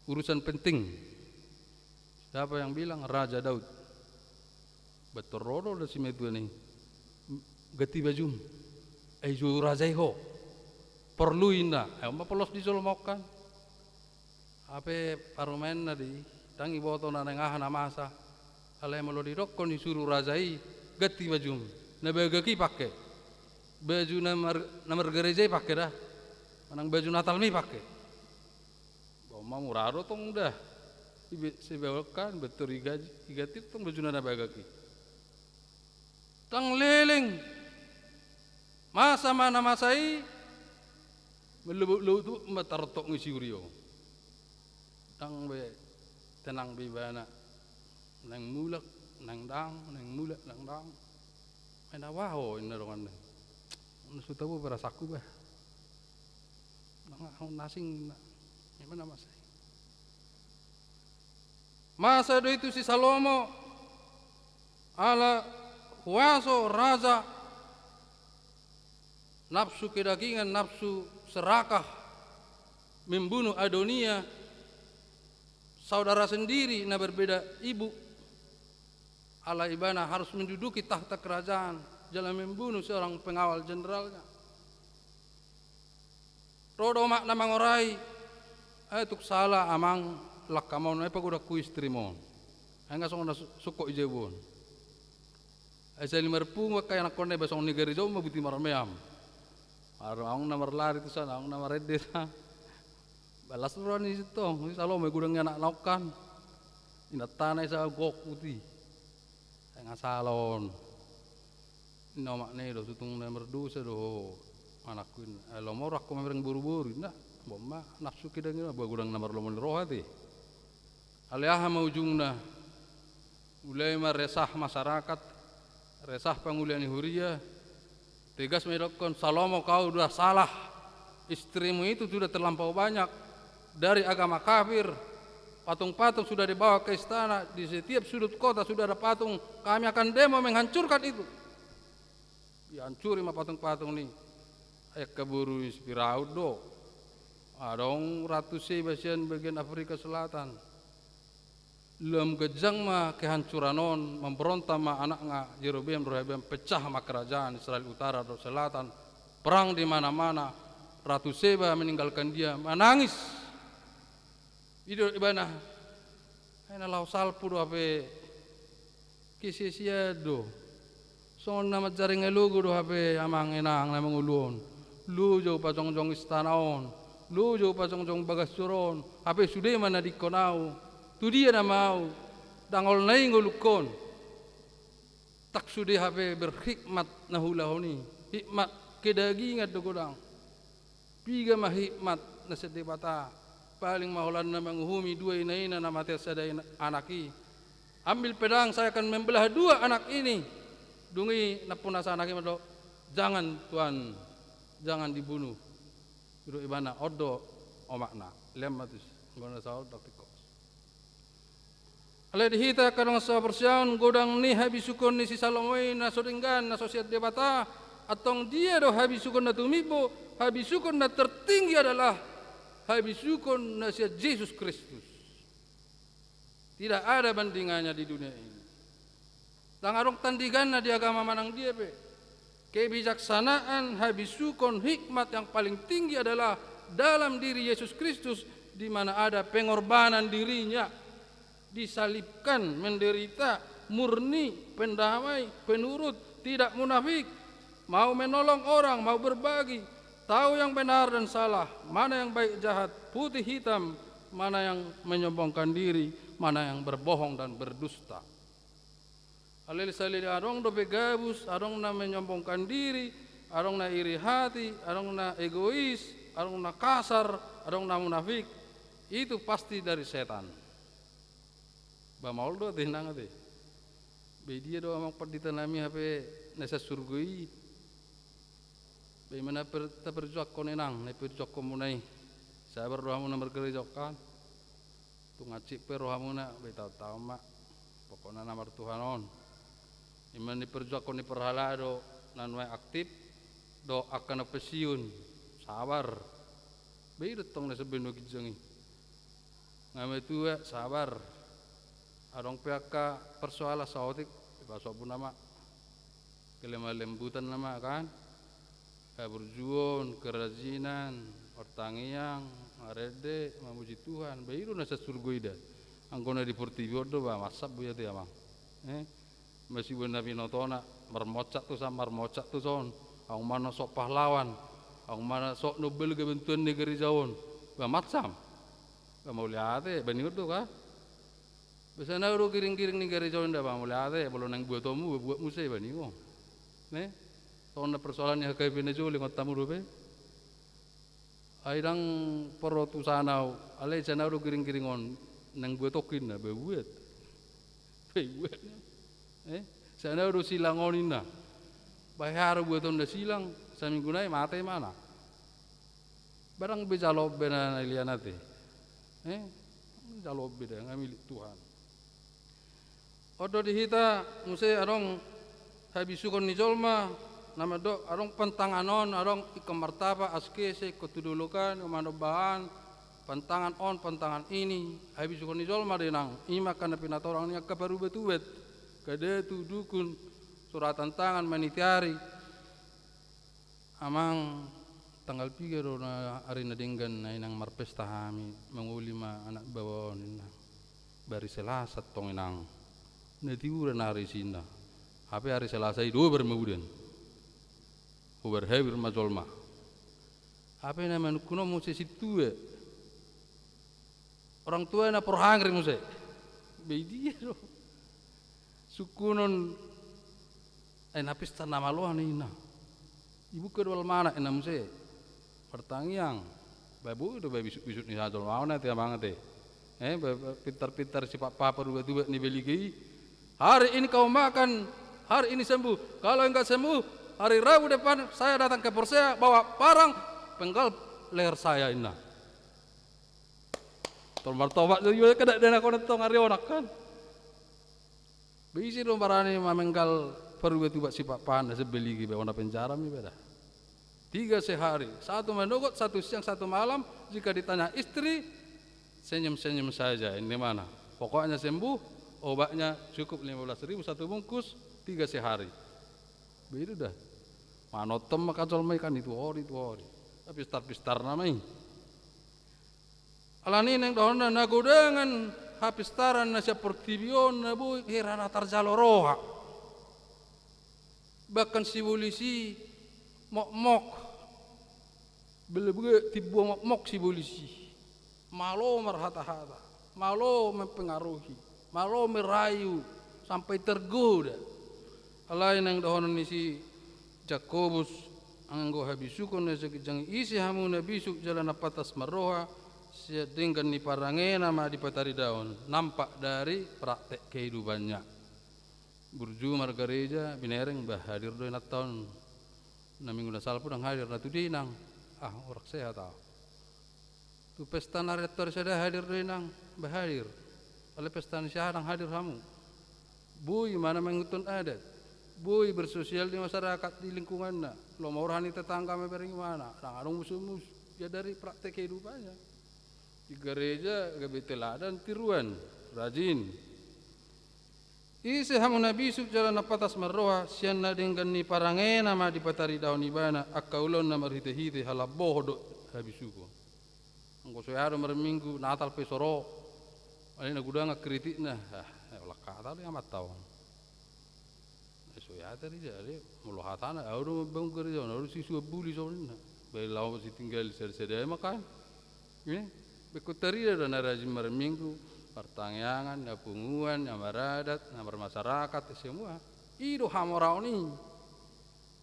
Urusan penting. Siapa yang bilang? Raja Daud. Baen ro do simatua ni i, ganti bajum, ai juru raja i ho. Porlu inna, ai on ma polos di jolma on kan. Hape parumaenna do i, ndang diboto na naeng aha na masa. Alai molo didokkon i juru raja i, ganti bajum, na bagak i pangke. Baju na mar-, na margareja i pangke da. Manang baju Natalmi pangke. Ba on ma mura do tong da. Ibe sebawakan baen tor diganti tong bajuna na bagak i. Ndang leleng. Masa ma na masa i. Mallobot-lobot ma tarotok ni siuri on. Ndang be tenang be ibana. Naeng mulak, naeng ndang, naeng mulak, naeng ndang. Ai na boha ho inna donganna. Na so tabo perasangku bah. Ndang, ahu na asing inna. Ima na masa i. Masa do i tu si Salomo, ala huaso raja, nafsu kedagingan, nafsu serakah, membunuh Adonia, saudara sendiri na berbeda ibu, ala ibana harus menduduki tahta kerajaan, jala membunuh seorang pengawal jenderalnya. Ro do omakna mangorai, ai tung sala amang, langkam on, ai pagodangku istrim on. Ai nga songon na su-, sungkot i jabu on. Ai sali marpungu angka anakkonna i, ba songon ni gareja on ma buti marmeam. Aru ahu na marlari tu sana, ahu na marende sa. Balas roha ni sintong, si Salomo i godang ni anakna on kan. Inantana i sa gok buti. Ai nga sala on. Inna omakna i do, so tung na mardosa do ho anakku inna. Ai lomo rohangku mamereng boru-boru inna. Ba on ma nafsu kedagingan, ba godang na marlomo ni roha te. Alai aha ma ujungna? Mulai ma resah masyarakat, resah pangula ni huria. Tegas ma didokkon, Salomo, kau sudah salah. Istrimu itu sudah terlampau banyak. Dari agama kafir, patung-patung sudah dibawa ke istana, di setiap sudut kota sudah ada patung, kami akan demo menghancurkan itu. Dihancuri ma patung-patung ni. Ai angka boru ni si Firaun do. Adong Ratu Seba sian bagian Afrika Selatan. Lam ganjang ma kehancuran on, memberontak ma anakna Yerobeam, Rehabeam, pecah ma kerajaan Israel utara dohot selatan, perang di mana-mana, Ratu Seba meninggalkan dia, menangis. I do ibana, ai na laho salpu do hape, kesia-siaan do. Songon na manjareng ai logo do hape amang inang na mangolu on. Loja hupajongjong istana on, loja hupajongjong bagas joro on, hape sude ma na dingkon ahu. Tu dia nama ahu? Dangol na i ngolungkon. Ndang sude hape berhikmat na huulahon i. Hikmat kedagingan do godang. Piga ma hikmat na sian Debata? Paling ma holan na manguhumi dua ina-ina na mate sada ina, anak i. Ambil pedang, saya akan membelah dua anak ini. Dung i nampunasa anak i mandok, jangan Tuan, jangan dibunuh. I do ibana, on do omakna. Lean ma tusi. Nggo na saut dapik kos. Alai di hita angka dongan sahaporseaon, godang ni habisuhon ni si Salomo i na so denggan, na so sian Debata. Antong dia do habisuhon na tumimbo? Habisuhon na tertinggi adalah habisuhon na sian Jesus Kristus. Tidak ada bandingannya di dunia ini. Ndang adong tandinganna di agama manang dia pe. Kebijaksanaan, habisuhon, hikmat yang paling tinggi adalah dalam diri Yesus Kristus, di mana ada pengorbanan dirinya, disalibkan, menderita, murni, pendamai, penurut, tidak munafik, mau menolong orang, mau berbagi, tahu yang benar dan salah, mana yang baik jahat, putih hitam, mana yang menyombongkan diri, mana yang berbohong dan berdusta. Alai sali adong dope gabus, adong na menyombongkan diri, adong na iri hati, adong na egois, adong na kasar, adong na munafik. Itu pasti dari setan. Ba maol do ate, inang ate. Ba dia do amang pandita nami hape na sian surgo i. Ba ima na per-, taperjuangkon inang, na iperjuangkonmuna i. Sabar do hamuna margareja on kan. Tung hansit pe rohamuna, ba itaon-taon ma. Pokokna na martuhan on. Ima na iperjuangkon ni parhalado na nuaeng aktif, dohot angka na pensiun, sabar. Ba i do tong na sian banua ginjang i. Nga matua, sabar. Adong pe angka persoalan saotik, Pasombuna ma, kelemah lembutan nama kan, haburjuon, kerajinan, martangiang, marende, mamuji Tuhan, ba i do na sian surgo i da. Anggo na di portibi on do ba mansam boi ate amang. Eh? Masibuan na binotona, marmocak tu san, marmocak tu son. Aung mana sok pahlawan, aung mana sok nombal gabantuan ni gareja on. Ba mansam. Ba mauliate, ba ni on do ka. Ba sai na ro giring-giring ni gareja on da ba mauliate, molo naeng buatonmu ba buat muse ba ni on. Ne? Songon na persoalan ni H K B na jolo ingot hamu dope. Ai ndang porrotu sana au, alai sai na ro giring-giring on naeng buatonku inna ba buat. Ba buat. Eh? Sai na ro silang on inna. Ba hea ro buaton da silang, saminggu nai mate imana. Ba ndang be jalo be na, na lian ate. Eh? Jalo be da, nga milik Tuhan. On do di hita muse adong habisuhon ni jolma, na mandok adong pantangan on, adong ingkon martapa, askese, ingkon tu dolok an, ingkon manomba an, pantangan on, pantangan ini, habisuhon ni jolma do inang, i ma angka na pinatorang ni angka parubat-ubat, kadatu, dukun, suratan tangan, manitiari. Amang, tanggal piga do na ari na denggan na inang marpesta hami, mangoli ma anak baoa on inna. Ba ari Selasa tong inang. Na tiur na ari sinna. Hape ari Selasa i dobar ma udan. Hobar habir ma jolma. Hape na manungkun on muse sintua. Orang tua na porhangri muse. Ba i dia do. Sungkunon, ai na pesta na malo ninna. Ibuka do almanak inna muse. Martangiang. Ba boi do ba bisuk-bisuk ni sajol mau na ate amang ate. Eh, ba, ba, pintar-pintar sipapaha parubat-ubat ni baliga i. Hari ini kau makan, hari ini sembuh. Kalau enggak sembuh, hari Rabu depan saya datang ke Porsea bawa parang penggal leher saya inna. Tong martobat do iba, kada dana kona tong ari onak kan. Ba ise do barani mamenggal parubat-ubat sipapahan na sebeligi ba ona penjara mi ba da. Tiga sehari, satu manogot, satu siang, satu malam, jika ditanya istri, senyum-senyum saja, ini mana? Pokoknya sembuh, obatnya cukup lima belas ribu satu bungkus, tiga sehari. Ba i do da. Manonton ma kajol ma i kan i tu hori, tu hori. Pistar-pistar nama i. Alani naeng dohonna na godangan hapistaran na sian portibi on na boi hira na tarjalo roha. Bahkan sibolis i mokmok. Bela bue timbua mokmok sibolis i. Malo marhata-hata, malo mempengaruhi, malo merayu sampai tergoda. Alai naeng dohonon ni si Jakobus, anggo habisukon na so ginjang i, ise hamu na bisuk jala na pantas marroha sian denggan ni parangena ma dipataridahon, nampak dari praktek kehidupannya. Burju margareja, binereng, bah hadir do inanta on. Na minggu na salpu ndang hadir, na tu dia inang? Ah, horas sehat au. Tu pesta na ari Antuari sada hadir do inang? Bah hadir. Alai pesta ni si aha ndang hadir hamu? Boi ma na mangihuthon adat. Boi bersosial di masyarakat di lingkunganna. Lomo roha ni tetangga ma bereng imana. Ndang adong musu-musu. Ya dari praktek kehidupannya. Di gareja gabe teladan tiruan. Rajin. Ise hamu na bisuk jala na pantas marroha, sian na denggan ni parangena ma dipataridahon ibana angka ulaonna marhite-hite halambohon dohot habisukon. Anggo so hea do marminggu, Natal pe so ro, alai na godang kritikna, ah, holan hata do i amanta on. So hea tarida, ale, molo hatana, au do mambangun gareja on, au do sisuan buli songon ninna. Baen laho sitinggal sada-sada ma kan. Eh, ingkon tarida do na rajin marminggu, martangiangan, na punguan, na maradat, na marmasyarakat, semua. I do hamoraon i.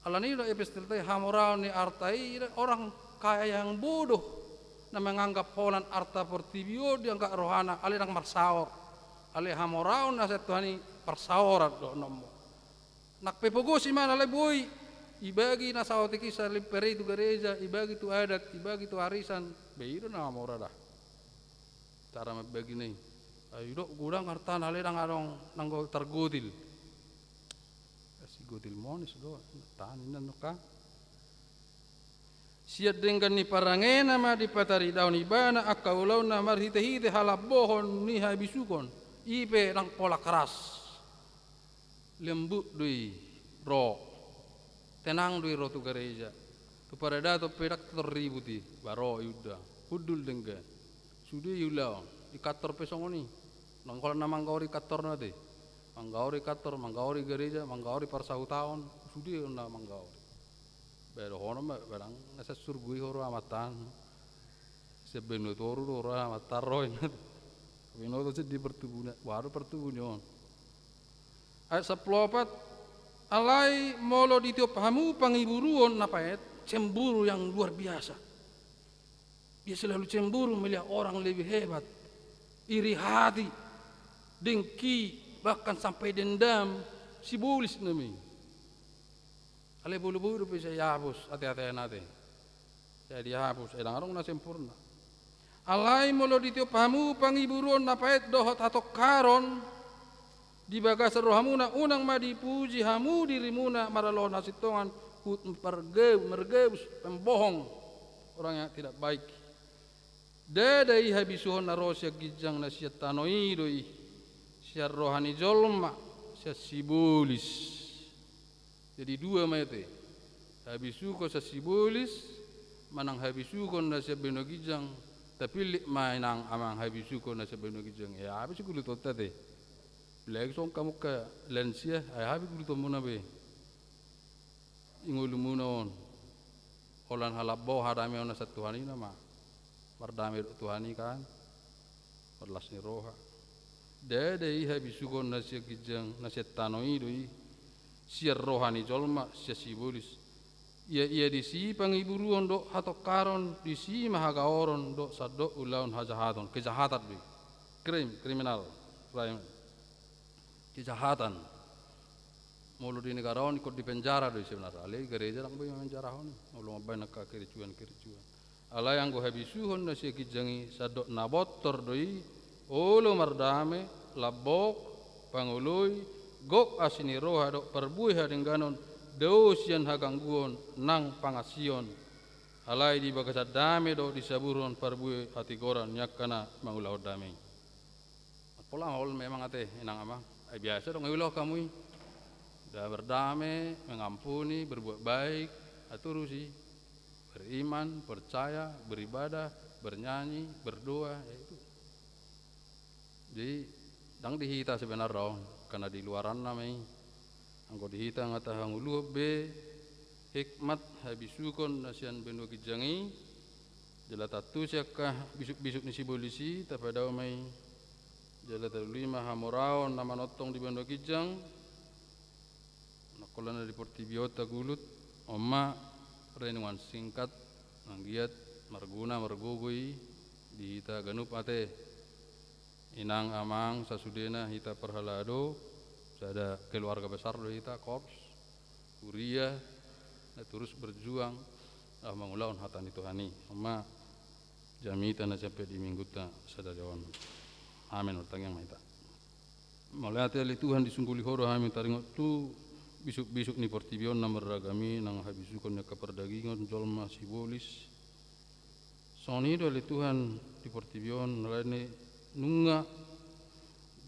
Alani do epistelta i hamoraon ni arta i, orang kaya yang bodoh. Na menganggap holan arta portibi on dianggap rohana, alai ndang marsaor. Alai hamoraon na sian Tuhan i parsaoran do nommo. Nang pe pogos imana alai boi ibagi na saotik i salimpere i tu gareja, ibagi tu adat, ibagi tu arisan, ba i do na mora da. Cara mambagina i. Ai do godang artana alai ndang adong nanggo targotil. Sigotil mones do, tahan inna nokka. Sian denggan ni parangena ma dipataridahon ibana angka ulaonna marhite-hite halambohon ni habisukon, i pe ndang pola keras. Lembut do i ro. Tenang do i ro tu gareja. Tu paradaton pe ndang torribut i, ba ro i unda. Hundul denggan. Sude i ulaon. Di kantor pe songon i. Ndang holan na manggaori kantorna ate. Manggaori kantor, manggaori gareja, manggaori parsahutaon. Sude on na manggaori. Ba dohonon ma, ba ndang na sian surgo i ho ro Amanta an. Sian banua toru do ro Amanta an ro i. Binoto sian di partubuan, boha do partubu ni on. Ayat sampulu opat, alai molo ditiop hamu pangiburuon na paet, cemburu yang luar biasa. Dia selalu cemburu melihat orang lebih hebat. Iri hati, dengki, bahkan sampai dendam, sibolis nama i. Alai bolobolo dope sai dihapus ateatena ate. Sai dihapus, ai ndang adong na sempurna. Alai molo ditiop hamu pangiburuon na paet dohot hatongkaron di bagasan rohamuna, unang ma dipuji hamu dirimuna maralohon hasintongan, huhut margabus, margabus, pembohong, orang yang tidak baik. Ndada i habisuhon na ro sian ginjang na sian tano i do i, sian roha ni jolma, sian sibolis. Jadi dua ma i ate. Habisuhon sian sibolis, manang habisuhon na sian banua ginjang, tapillit ma inang amang habisuhon na sian banua ginjang. Ia, habis i gulutonta ate. Apalagi songon hamu angka lansia, ai habis gulutonmuna be. I ngolumuna on. Holan halambok hadame on na sian Tuhan i nama. Mardame dohot Tuhan i kan. Marlas ni roha. Ndada i habisuhon na sian ginjang, na sian tano i do i. Sian roha ni jolma, sian sibolis. Ia, ia disi pangiburuon dohot hatongkaron, disi ma hagaoron dohot sandok ulaon hajahaton. Kejahatan do i. Krim, kriminal. Crime. Kejahatan. Molo di negara on ingkon di penjara do i sebenarna. Alai gareja ndang boi mamanjarahon i. Molo mambahen angka kericuan-kericuan. Alai anggo habisuhon na sian ginjang i sandok na bontor do i, olo mardame, lambok, pangoloi, gok asi ni roha dohot parbue hadengganon, dao sian hagangguon nang pangansion. Alai di bagasan dame do disaburhon parbue hatigoran ni angka na mangulahon dame i. Pola hol memang ate, inang amang. Ai biasa do nga iulahon hamu i. Damar dame, mengampuni, berbuat baik, atur usi. Beriman, percaya, beribadah, bernyanyi, berdoa, ya itu. Jadi, ndang di hita sebenarna on, karena di luaranna ma i. Anggo di hita nga tahangoluhon be hikmat habisuhon na sian banua ginjang i, jala tantu sian angka bisuk-bisuk ni sibolis i, tapadao ma i. Jala tarlumobi ma hamoraon na manongtong di banua ginjang. Nangkola na di portibi on tagulut, on ma renungan singkat, manggiat, marguna, margogo i, di hita ganup ate. Inang amang sasudena hita parhalado, sada keluarga besar do hita, korps, kuria, na torus berjuang, ah, mangulahon hata ni Tuhan i. On ma jamita na sampe di minggunta sadari on. Amen, martangiang ma hita. Mauliate ale Tuhan, disungguli Ho do hami taringot tu bisuk-bisuk ni portibi on na marragam i, nang habisuhon ni angka pardagingon, jolma, sibolis. Songon i do ale Tuhan di portibi on, alai ni nunga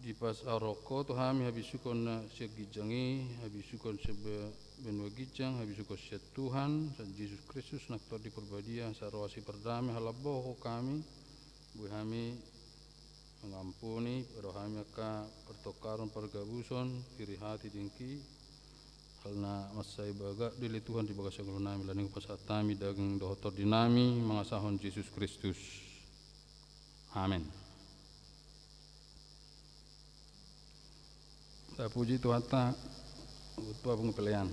dipasaorhon Ho tu hami habisuhon na sian ginjang i, habisuhon sian ba-, banua ginjang, habisuhon sian Tuhan, sian Jesus Kristus, nang Tondi Parbadia, sai roha sipardame, halambohon hami, boi hami mangampuni, ro hami angka partongkaron, pargabuson, iri hati, dengki, hal na mansai bagak do ale Tuhan di bagasan ngolu nami, alani hupasahat hami daging dohot tondi nami mangasahon Jesus Kristus. Amen. Tapuji Tuhanta, buat pungu pelean.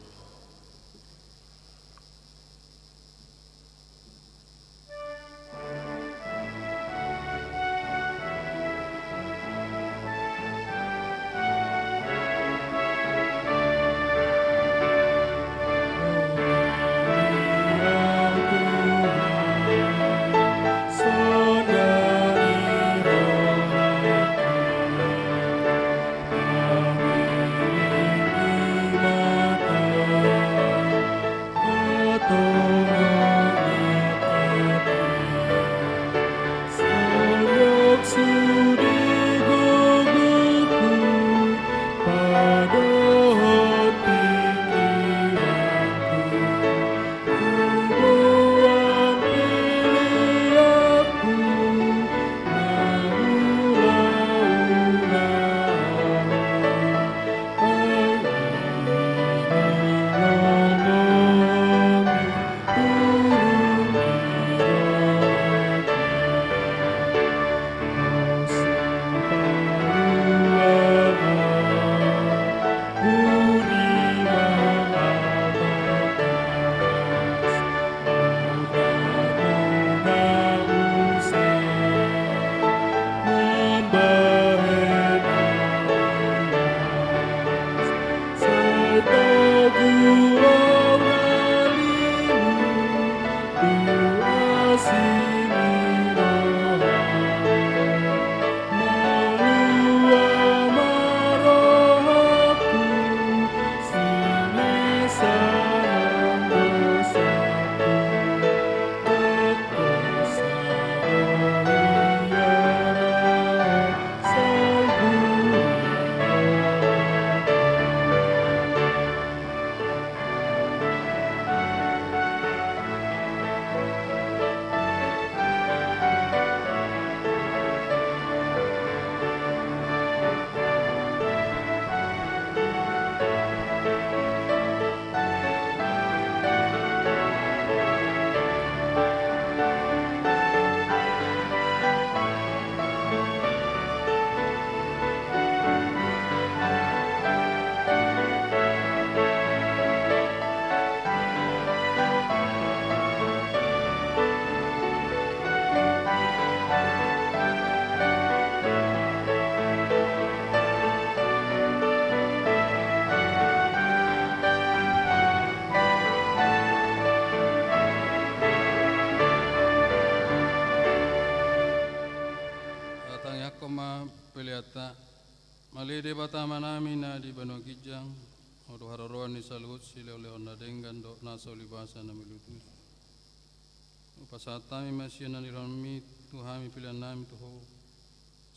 Tangiangkon ma peleanta. Ale Debata Amanami na di banua ginjang, Ho do haroroan ni saluhut silehonlehon na denggan dohot nasa ulibasa na malutus. Hupasahat hami ma sian na nilehonmi tu hami peleannami tu Ho.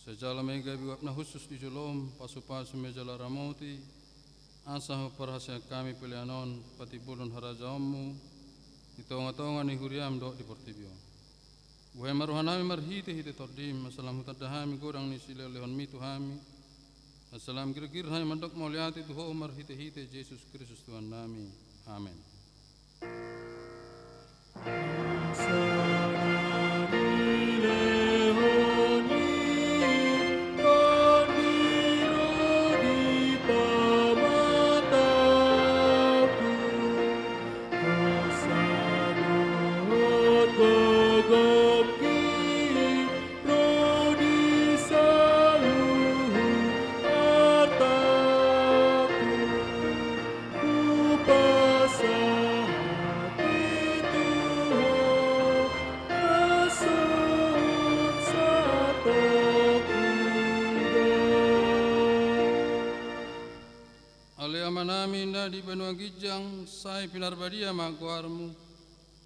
Sai jalo ma i gabe uap na hushus di jolom, pasupasu ma i jala ramoti, asa huparhaseang hami pelean on patimbulhon harajaonmu di tongatonga ni huriam dohot di portibi on. Buhai ma rohanami marhitehite Tondim, asa lam hutanda hami godang ni silehonlehonmi tu hami, asa lam girgir hami mandok mauliate tu Ho marhitehite Jesus Kristus Tuhannami. Amen. Ale Amanami na di banua ginjang, sai pinarbadia ma goarmu,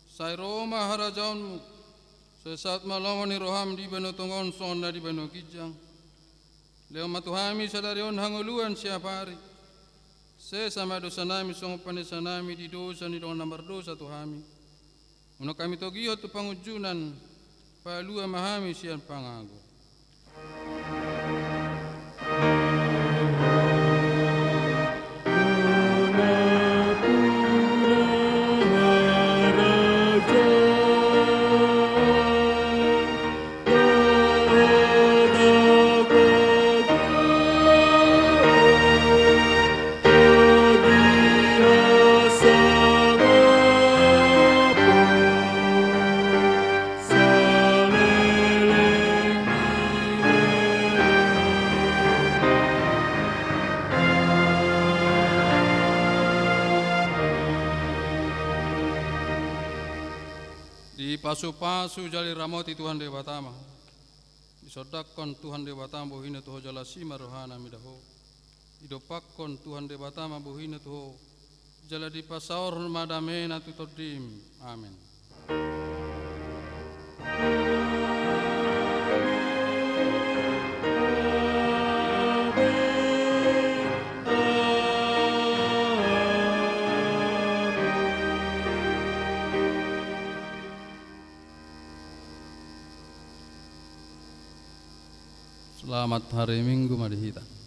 sai ro ma harajaonmu, sai saut ma lomo ni roham di banua tonga on songon na di banua ginjang. Lehon ma tu hami sadari on hangoluan siapari. Sesa ma dosanami songon panesanami di dosa ni dongan na mardosa tu hami. Unang hami togihon tu pangunjunan, palua ma hami sian pangago. Dipasupasu jala diramoti Tuhan Debata ma. Disondangkon Tuhan Debata ma bohina tu ho jala asi ma rohana mida ho. Didompakkon Tuhan Debata ma bohina tu ho jala dipasaorhon ma damena tu tondim. Amen. Selamat hari Minggu ma di hita.